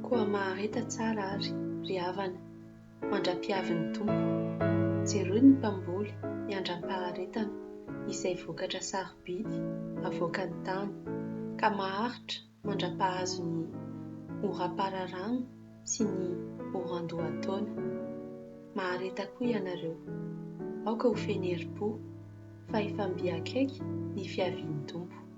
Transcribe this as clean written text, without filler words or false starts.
Koa mahareta tsara ary, ry havana, mandra-piavin'ny Tompo. Jereo ny mpamboly miandram-paharetana izay vokatra sarobidy avoakan'ny tany, ka maharitra mandra-pahazo ny oram-pararano sy ny oran-dohataona. Mahareta koa ianareo. Aoka ho feno herim-po, fa efa mby akaiky ny fiavian'ny Tompo.